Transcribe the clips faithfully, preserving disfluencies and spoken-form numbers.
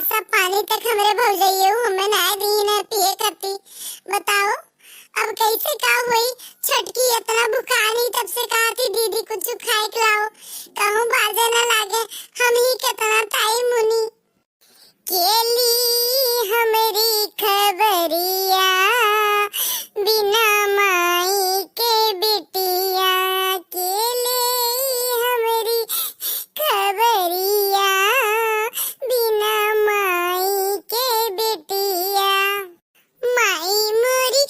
सब पानी तक हमरे भौजइयो हमें ना दीन है पिए खाती। बताओ, अब कैसे का होई? छोटकी इतना भुखानी, तब से कहा थी, "दीदी, कुछ खाए के लाओ।" कहूँ बाजे ना लागे, हम ही कितना ताई मुनी। केली हमरी खबरिया, बिना माई के बिटिया, केले हमरी खबरिया, बिना माई के बिटिया। माई मोरी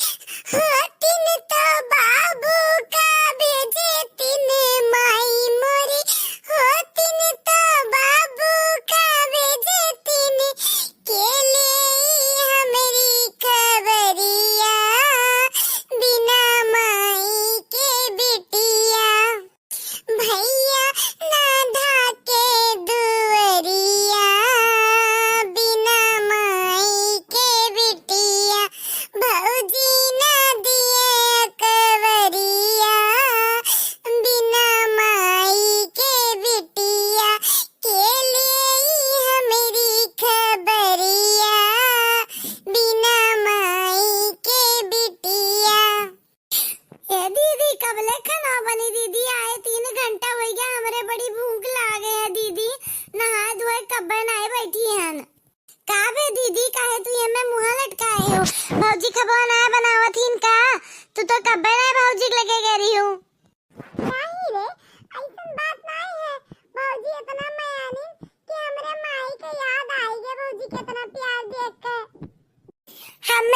होतिन तो बाबू का भेजतिन, माई मोरी होतिन तो बाबू का भेजतिन, केले हमरी खबरिया, बिना माई के बिटिया। भैया ना धाके दुअरिया, बिना माई के बिटिया। भौजी ना दिए कवरिया, बिना माई के बिटिया। केले हमरी खबरिया, बिना माई के बिटिया। ए दीदी, कबले खाना बनी दीदी? आए तीन घंटा होइ गया, हमरे बड़ी भूख लागे है दीदी। नहाए धोए कब्बे नाय बैठी हन। का बे दीदी, काहे तू एमे मुँह लटकाए हो? भौजी खबवा नाय बनावत हिन का? तू तो कब्बे नाय भौजी के लगे गई रही हो। नहीं रे, ऐसन बात नाय है। भौजी इतना मयानी कि हमरे माई के याद आई गया भौजी के इतना प्यार देख के। हमें